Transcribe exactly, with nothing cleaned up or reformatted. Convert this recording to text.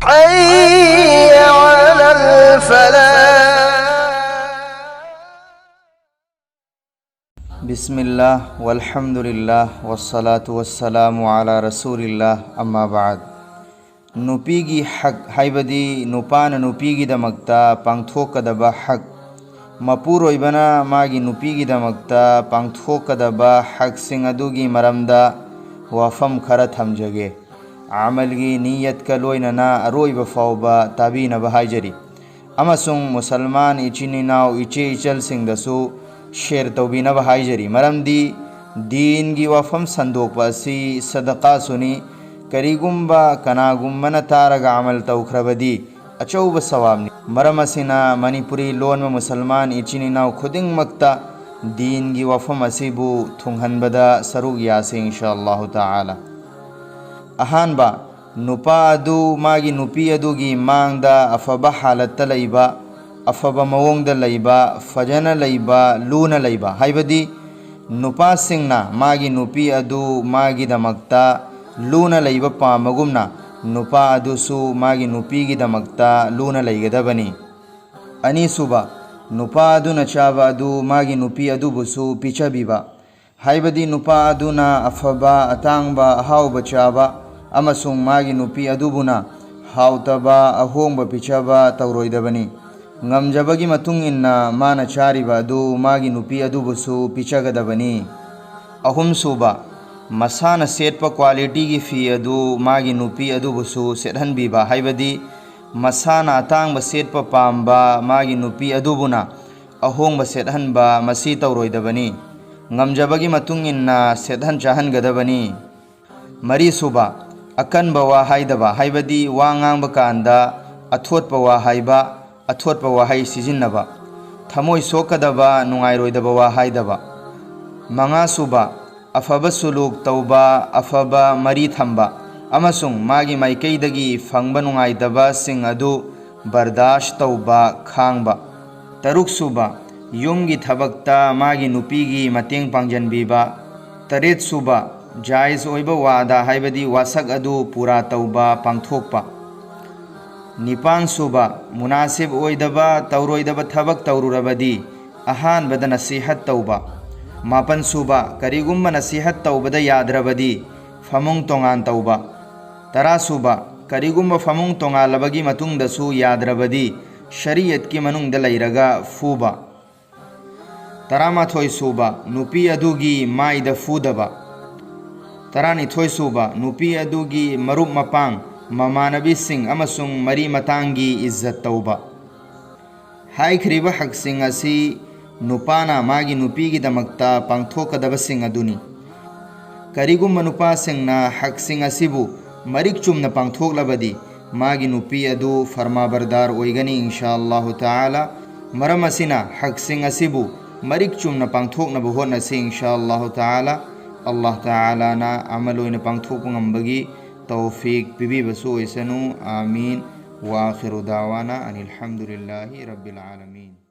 حي على الفلاح. بسم الله والحمد لله والصلاة والسلام على رسول الله، أما بعد. ꯅꯨꯄꯤꯒꯤ ꯍꯛ ꯍꯥꯏꯕꯗꯤ ꯅꯨꯄꯥꯅ ꯅꯨꯄꯤꯒꯤꯗꯃꯛꯇ ꯄꯥꯡꯊꯣꯛꯀꯗꯕ ꯍꯛ, ꯃꯄꯨꯔꯣꯏꯕꯅ ꯃꯥꯒꯤ ꯅꯨꯄꯤꯒꯤꯗꯃꯛꯇ ꯄꯥꯡꯊꯣꯛꯀꯗꯕ ꯍꯛꯁꯤꯡ ꯑꯗꯨꯒꯤ ꯃꯔꯝꯗ ꯋꯥꯐꯝ ꯈꯔ ꯊꯝꯖꯒꯦ꯫ ꯑꯃꯜꯒꯤ ꯅꯤꯌꯠꯀ ꯂꯣꯏꯅꯅ ꯑꯔꯣꯏꯕ ꯐꯥꯎꯕ ꯇꯥꯕꯤꯅꯕ ꯍꯥꯏꯖꯔꯤ꯫ ꯑꯃꯁꯨꯡ ꯃꯨꯁꯜꯃꯥꯟ ꯏꯆꯤꯟ ꯏꯅꯥꯎ, ꯏꯆꯦ ꯏꯆꯜꯁꯤꯡꯗꯁꯨ ꯁꯦꯌꯔ ꯇꯧꯕꯤꯅꯕ ꯍꯥꯏꯖꯔꯤ꯫ ꯃꯔꯝꯗꯤ ꯗꯤꯟꯒꯤ ꯋꯥꯐꯝ ꯁꯟꯗꯣꯛꯄ ꯑꯁꯤ ꯁꯗꯀꯥꯁꯨꯅꯤ꯫ ꯀꯔꯤꯒꯨꯝꯕ ꯀꯅꯥꯒꯨꯝꯕꯅ ꯇꯥꯔꯒ ꯑꯃꯜ ꯇꯧꯈ꯭ꯔꯕꯗꯤ ꯑꯆꯧꯕ ꯁꯋꯥꯕꯅꯤ꯫ ꯃꯔꯝ ꯑꯁꯤꯅ ꯃꯅꯤꯄꯨꯔꯤ ꯂꯣꯟꯕ ꯃꯨꯁꯜꯃꯥꯟ ꯏꯆꯤꯟ ꯏꯅꯥꯎ ꯈꯨꯗꯤꯡꯃꯛꯇ ꯗꯤꯟꯒꯤ ꯋꯥꯐꯝ ꯑꯁꯤꯕꯨ ꯊꯨꯡꯍꯟꯕꯗ ꯁꯔꯨꯛ ꯌꯥꯁꯤ, ꯏꯟꯁꯥ ꯑꯜꯂꯥꯍꯨ ꯇꯥꯂꯥ꯫ ꯑꯍꯥꯟꯕ, ꯅꯨꯄꯥ ꯑꯗꯨ ꯃꯥꯒꯤ ꯅꯨꯄꯤ ꯑꯗꯨꯒꯤ ꯃꯥꯡꯗ ꯑꯐꯕ ꯍꯥꯂꯠꯇ ꯂꯩꯕ, ꯑꯐꯕ ꯃꯑꯣꯡꯗ ꯂꯩꯕ, ꯐꯖꯅ ꯂꯩꯕ, ꯂꯨꯅ ꯂꯩꯕ, ꯍꯥꯏꯕꯗꯤ ꯅꯨꯄꯥꯁꯤꯡꯅ ꯃꯥꯒꯤ ꯅꯨꯄꯤ ꯑꯗꯨ ꯃꯥꯒꯤꯗꯃꯛꯇ ꯂꯨꯅ ꯂꯩꯕ ꯄꯥꯝꯕꯒꯨꯝꯅ, ꯅꯨꯄꯥ ꯑꯗꯨꯁꯨ ꯃꯥꯒꯤ ꯅꯨꯄꯤꯒꯤꯗꯃꯛꯇ ꯂꯨꯅ ꯂꯩꯒꯗꯕꯅꯤ꯫ ꯑꯅꯤꯁꯨꯕ, ꯅꯨꯄꯥ ꯑꯗꯨꯅ ꯆꯥꯕ ꯑꯗꯨ ꯃꯥꯒꯤ ꯅꯨꯄꯤ ꯑꯗꯨꯕꯨꯁꯨ ꯄꯤꯖꯕꯤꯕ, ꯍꯥꯏꯕꯗꯤ ꯅꯨꯄꯥ ꯑꯗꯨꯅ ꯑꯐꯕ, ꯑꯇꯥꯡꯕ, ꯑꯍꯥꯎꯕ ꯆꯥꯕ ꯑꯃꯁꯨꯡ ꯃꯥꯒꯤ ꯅꯨꯄꯤ ꯑꯗꯨꯕꯨꯅ ꯍꯥꯎꯇꯕ, ꯑꯍꯣꯡꯕ ꯄꯤꯖꯕ ꯇꯧꯔꯣꯏꯗꯕꯅꯤ꯫ ꯉꯝꯖꯕꯒꯤ ꯃꯇꯨꯡ ꯏꯟꯅ ꯃꯥꯅ ꯆꯥꯔꯤꯕ ꯑꯗꯨ ꯃꯥꯒꯤ ꯅꯨꯄꯤ ꯑꯗꯨꯕꯨꯁꯨ ꯄꯤꯖꯒꯗꯕꯅꯤ꯫ ꯑꯍꯨꯝꯁꯨꯕ, ꯃꯁꯥꯅ ꯁꯦꯠꯄ ꯀ꯭ꯋꯥꯂꯤꯇꯤꯒꯤ ꯐꯤ ꯑꯗꯨ ꯃꯥꯒꯤ ꯅꯨꯄꯤ ꯑꯗꯨꯕꯨꯁꯨ ꯁꯦꯠꯍꯟꯕꯤꯕ, ꯍꯥꯏꯕꯗꯤ ꯃꯁꯥꯅ ꯑꯇꯥꯡꯕ ꯁꯦꯠꯄ ꯄꯥꯝꯕ ꯃꯥꯒꯤ ꯅꯨꯄꯤ ꯑꯗꯨꯕꯨꯅ ꯑꯍꯣꯡꯕ ꯁꯦꯠꯍꯟꯕ, ꯃꯁꯤ ꯇꯧꯔꯣꯏꯗꯕꯅꯤ꯫ ꯉꯝꯖꯕꯒꯤ ꯃꯇꯨꯡ ꯏꯟꯅ ꯁꯦꯠꯍꯟ ꯆꯥꯍꯟꯒꯗꯕꯅꯤ꯫ ꯃꯔꯤꯁꯨꯕ, ꯑꯀꯟꯕ ꯋꯥ ꯍꯥꯏꯗꯕ, ꯍꯥꯏꯕꯗꯤ ꯋꯥ ꯉꯥꯡꯕ ꯀꯥꯟꯗ ꯑꯊꯣꯠꯄ ꯋꯥ ꯍꯥꯏꯕ, ꯑꯊꯣꯠꯄ ꯋꯥꯍꯩ ꯁꯤꯖꯤꯟꯅꯕ, ꯊꯃꯣꯏ ꯁꯣꯛꯀꯗꯕ, ꯅꯨꯡꯉꯥꯏꯔꯣꯏꯗꯕ ꯋꯥ ꯍꯥꯏꯗꯕ꯫ ꯃꯉꯥꯁꯨꯕ, ꯑꯐꯕ ꯁꯨꯂꯨꯛ ꯇꯧꯕ, ꯑꯐꯕ ꯃꯔꯤ ꯊꯝꯕ ꯑꯃꯁꯨꯡ ꯃꯥꯒꯤ ꯃꯥꯏꯀꯩꯗꯒꯤ ꯐꯪꯕ ꯅꯨꯡꯉꯥꯏꯇꯕꯁꯤꯡ ꯑꯗꯨ ꯕꯔꯗꯥꯁ ꯇꯧꯕ, ꯈꯥꯡꯕ꯫ ꯇꯔꯨꯛꯁꯨꯕ, ꯌꯨꯝꯒꯤ ꯊꯕꯛꯇ ꯃꯥꯒꯤ ꯅꯨꯄꯤꯒꯤ ꯃꯇꯦꯡ ꯄꯥꯡꯖꯟꯕꯤꯕ꯫ ꯇꯔꯦꯠꯁꯨꯕ, ꯖꯥꯏꯖ ꯑꯣꯏꯕ ꯋꯥꯗꯥ, ꯍꯥꯏꯕꯗꯤ ꯋꯥꯁꯛ ꯑꯗꯨ ꯄꯨꯔꯥ ꯇꯧꯕ, ꯄꯥꯡꯊꯣꯛꯄ꯫ ꯅꯤꯄꯥꯟ ꯁꯨꯕ, ꯃꯨꯅꯥꯁꯤꯕ ꯑꯣꯏꯗꯕ, ꯇꯧꯔꯣꯏꯗꯕ ꯊꯕꯛ ꯇꯧꯔꯨꯔꯕꯗꯤ ꯑꯍꯥꯟꯕꯗ ꯅꯁꯤꯍꯠ ꯇꯧꯕ꯫ ꯃꯥꯄꯟ ꯁꯨꯕ, ꯀꯔꯤꯒꯨꯝꯕ ꯅꯁꯤꯍꯠ ꯇꯧꯕꯗ ꯌꯥꯗ꯭ꯔꯕꯗꯤ ꯐꯃꯨꯡ ꯇꯣꯉꯥꯟ ꯇꯧꯕ꯫ ꯇꯔꯥ ꯁꯨꯕ, ꯀꯔꯤꯒꯨꯝꯕ ꯐꯃꯨꯡ ꯇꯣꯉꯥꯜꯂꯕꯒꯤ ꯃꯇꯨꯡꯗꯁꯨ ꯌꯥꯗ꯭ꯔꯕꯗꯤ ꯁꯔꯤꯌꯠꯀꯤ ꯃꯅꯨꯡꯗ ꯂꯩꯔꯒ ꯐꯨꯕ꯫ ꯇꯔꯥꯃꯥꯊꯣꯏ ꯁꯨꯕ, ꯅꯨꯄꯤ ꯑꯗꯨꯒꯤ ꯃꯥꯏꯗ ꯐꯨꯗꯕ꯫ ꯇꯔꯥꯅꯤꯊꯣꯏ ꯁꯨꯕ, ꯅꯨꯄꯤ ꯑꯗꯨꯒꯤ ꯃꯔꯨꯞ ꯃꯄꯥꯡ, ꯃꯃꯥꯟꯅꯕꯤꯁꯤꯡ ꯑꯃꯁꯨꯡ ꯃꯔꯤ ꯃꯇꯥꯡꯒꯤ ꯏꯖꯠ ꯇꯧꯕ꯫ ꯍꯥꯏꯈ꯭ꯔꯤꯕ ꯍꯛꯁꯤꯡ ꯑꯁꯤ ꯅꯨꯄꯥꯅ ꯃꯥꯒꯤ ꯅꯨꯄꯤꯒꯤꯗꯃꯛꯇ ꯄꯥꯡꯊꯣꯛꯀꯗꯕꯁꯤꯡ ꯑꯗꯨꯅꯤ꯫ ꯀꯔꯤꯒꯨꯝꯕ ꯅꯨꯄꯥꯁꯤꯡꯅ ꯍꯛꯁꯤꯡ ꯑꯁꯤꯕꯨ ꯃꯔꯤꯛ ꯆꯨꯝꯅ ꯄꯥꯡꯊꯣꯛꯂꯕꯗꯤ ꯃꯥꯒꯤ ꯅꯨꯄꯤ ꯑꯗꯨ ꯐꯔꯃꯥꯕꯔꯗꯥꯔ ꯑꯣꯏꯒꯅꯤ ꯏꯟꯁꯥ ꯑꯜꯂꯥꯍꯨ ꯇꯥꯂꯥ꯫ ꯃꯔꯝ ꯑꯁꯤꯅ ꯍꯛꯁꯤꯡ ꯑꯁꯤꯕꯨ ꯃꯔꯤꯛ ꯆꯨꯝꯅ ꯄꯥꯡꯊꯣꯛꯅꯕ ꯍꯣꯠꯅꯁꯤ ꯏꯟꯁꯥ ꯑꯜꯂꯥꯍꯨ ꯇꯥꯂꯥ꯫ ꯑꯜꯂꯥꯍ ꯇꯥꯂꯥꯅ ꯑꯃꯜ ꯑꯣꯏꯅ ꯄꯥꯡꯊꯣꯛꯄ ꯉꯝꯕꯒꯤ ꯇꯧꯐꯤꯛ ꯄꯤꯕꯤꯕꯁꯨ ꯑꯣꯏꯁꯅꯨ꯫ ꯑꯥꯃꯤꯟ꯫ ꯋꯥꯈꯤꯔꯨ ꯗꯥꯋꯥꯅ ꯑꯅꯤꯜ ꯍꯝꯗꯨꯂꯤꯜꯂꯥꯍꯤ ꯔꯕꯤꯜ ꯑꯥꯂꯃꯤꯟ꯫